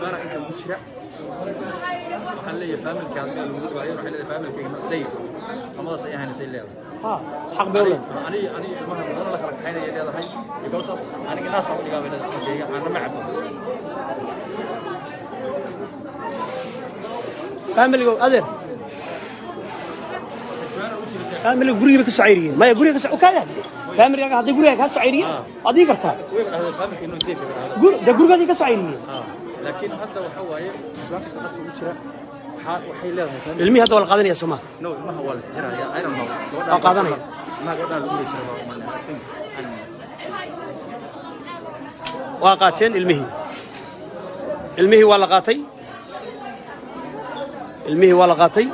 Turjumaana inta ugu jira waxaan leeyahay family-ka hadda lagu jiro waxay leedahay family-kayga safe amadaas ay ahaanaysa leedahay. Ha, xaq bay u leedahay. Ani ilmaha badan la kala kaxaynaya leedahay because of aniga naas aan u dhigaa bay leedahay xaggeega aan ma cabo. Family-ga adeer, family guriga bay ka soo cayriyeen. Maya, guriga ka soo okaada family-gaaga hadday guriga kaa soo cayriyeen waad dhigi kartaa. Way dhahday family-ka inuu safe yahay. De gurigoodii ka soo cayriyeen. Laakiin hadda waxa waaye turjumaanka qadka ugu jira waxay leedahay family. Ilmihii hadda waa la qaadanaya, soo ma? No, ilmaha waa la xirayaa. I don't know. Waa qaadanaya. Ilmaha gabadhaan lagu jira waa I think, I don't know. Waa qaateen ilmihii. Ilmihii waa la qaatay. Ilmihii waa la qaatay.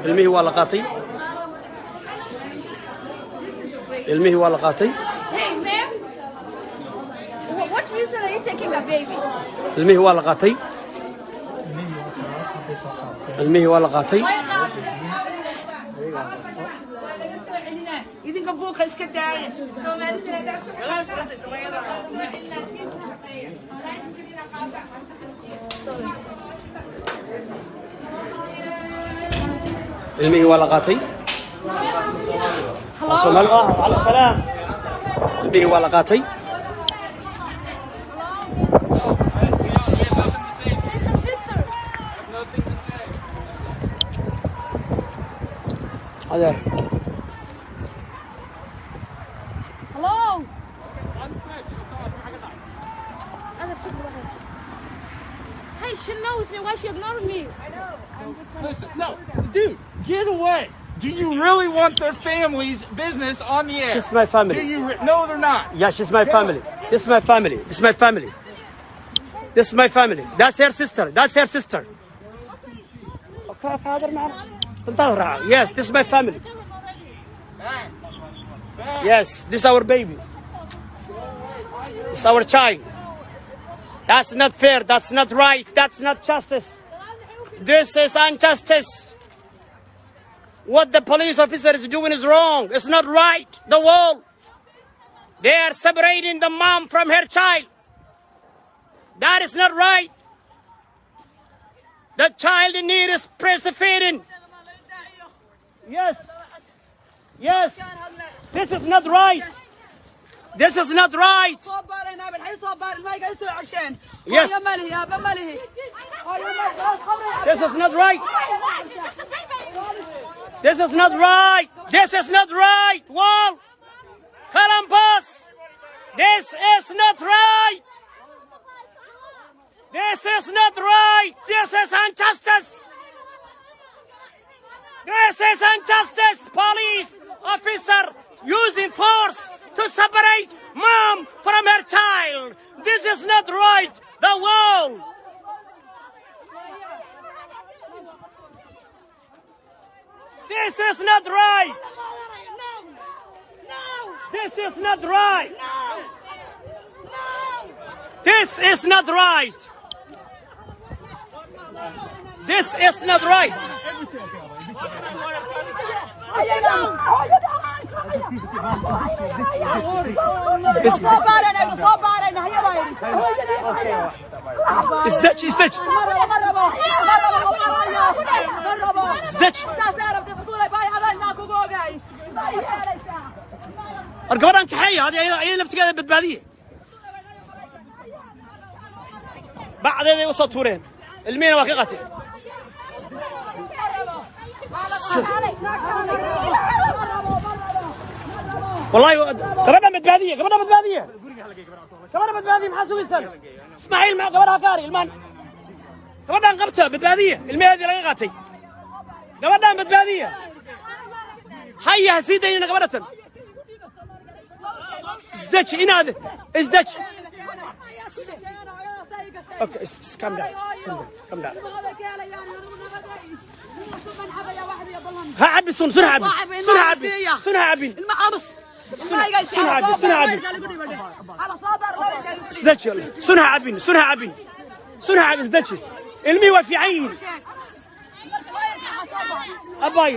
Ilmihii waa la qaatay. Ilmihii waa la qaatay. Hey, ma'am. What reason are you taking the baby? Ilmihii waa la qaatay. Ilmihii waa la qaatay. Idinka buuqa iska daaya. Soomaalida haddaad ku soo celinaa tiimka shaqeeya. Licence-kiina qaata. Ilmihii waa la qaatay. Waa Soomaali ah. Cala salaam. Ilmihii waa la qaatay. She's a sister. Adeer. Hello. Other super. Hey, she knows me. Why she ignoring me? Listen, no, dude, get away. Do you really want their family's business on the air? This is my family. Do you? No, they're not. Yeah, she's my family. This is my family. This is my family. This is my family. That's her sister. That's her sister. Okay, father, man. Yes, this is my family. Yes, this is our baby. This is our child. That's not fair. That's not right. That's not justice. This is injustice. What the police officer is doing is wrong. It's not right. The wall. They are separating the mom from her child. That is not right. The child in need is breastfeeding. Yes. Yes. This is not right. This is not right. Soo baaraynaa bal xay soo baar ilmahayga ay soo cesheen. Yes. Hooyo ma lihi, aabba ma lihi, hooyo ma. This is not right. This is not right. This is not right. Wall. Columbus. This is not right. This is not right. This is injustice. This is injustice. Police officer using force to separate mom from her child. This is not right. The wall. This is not right. This is not right. This is not right. This is not right. Soo baaraynaa, soo baaraynaa, haya baa yidhi. Isdeji, isdeji. Ma rabo, ma rabo, ma rabo, ma cararayo, ma rabo. Isdeji. Saasaa rabtay futuulay baay abaalnaa kugu ogaay baa yeelaysaa. War gabadhan kaxeeya hadi ayada laftigeeda badbaadiye. Bacdeeday u soo tuureen, ilmihina waa ka qateen. Wallahi gabadhan badbaadiye, gabadhan badbaadiye, gabadha badbaadiye. Maxaa sugaysaan? Ismaaciil ma gabadha ka hari ilmaan. Gabadhan qabta, badbaadiye, ilmaheedii laga qaatay. Gabadhan badbaadiye. Haya, ha sii daynina gabadhatan. Isdeji inaad isdeji. Okay, calm down, calm down, calm down. Ha cabbi sun, sun ha cabbi, sun ha cabbi, sun ha cabbin. Sun ha cabbi, sun ha cabbin. Isdeji, sun ha cabbin, sun ha cabbin, sun ha cabbin. Isdeji, ilmihii waa fiican yihiin. Abay,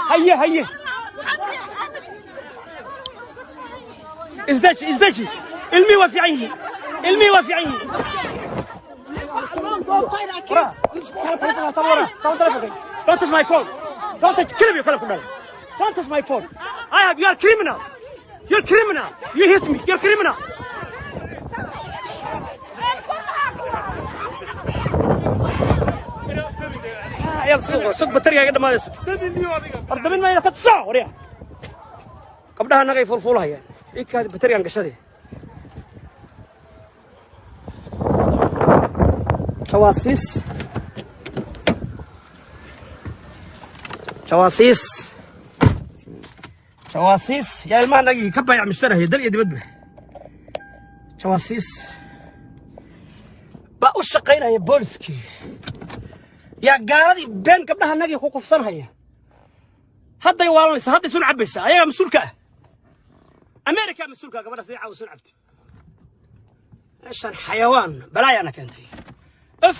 haye, haye, isdeji, isdeji. Ilmihii waa fiican yihiin, ilmihii waa fiican yihiin. Go find our kids. Don't touch my phone. Don't touch. Kill me, Don't touch my phone. I have. You are criminal. You're criminal. You hit me. You're criminal. Yal suuq suuq bateriga iga dhamaadayso. Ardamin mayna ka soo wariya. Gabdhaha nagay fulfulahayaan. Ikaadi baterigan gashaday. Jawaasiis. Jawaasiis. Jawaasiis. Yaa ilmaha nagii ka bayac mushtarahaya dal iyo dibadba. Jawaasiis. Baa u shaqaynaya booliskii. Yaa gaaladii been gabdhaha nagii ku kufsanhaya. Hadday waalanaysa, hadday sun cabaysa, ayagaa mas-uulka ah. America mas-uulka ah gabadhaas caawa sun cabto. Meeshaan xayawaan balaayaana keentay. Uf,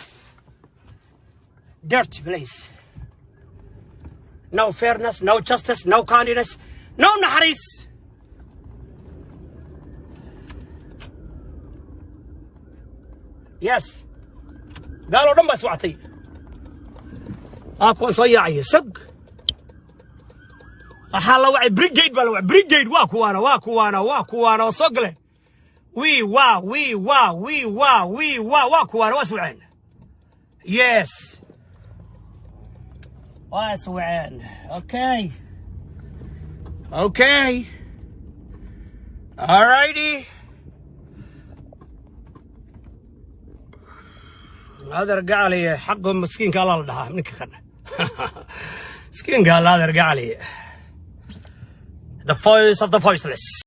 dirty place. No fairness, no justice, no kindness, no naxariis. Yes, gaaloo dhan baa iswactay. Kuwan soo yaacaya sag. Waxaa la wacay brigade baa la wacay brigade. Waa kuwaana, waa kuwaana, waa kuwaana oo soo galeen. Wii waa wii waa wii waa wii waa waa kuwaana, waa iswaceen. Yes, waa iswaceen. Okay, alrighty. Adeer gacaliye, xaqa miskiinka alla la dhahaa. Ninka kan miskiinka alla, adeer gacaliye, the voice of the voiceless.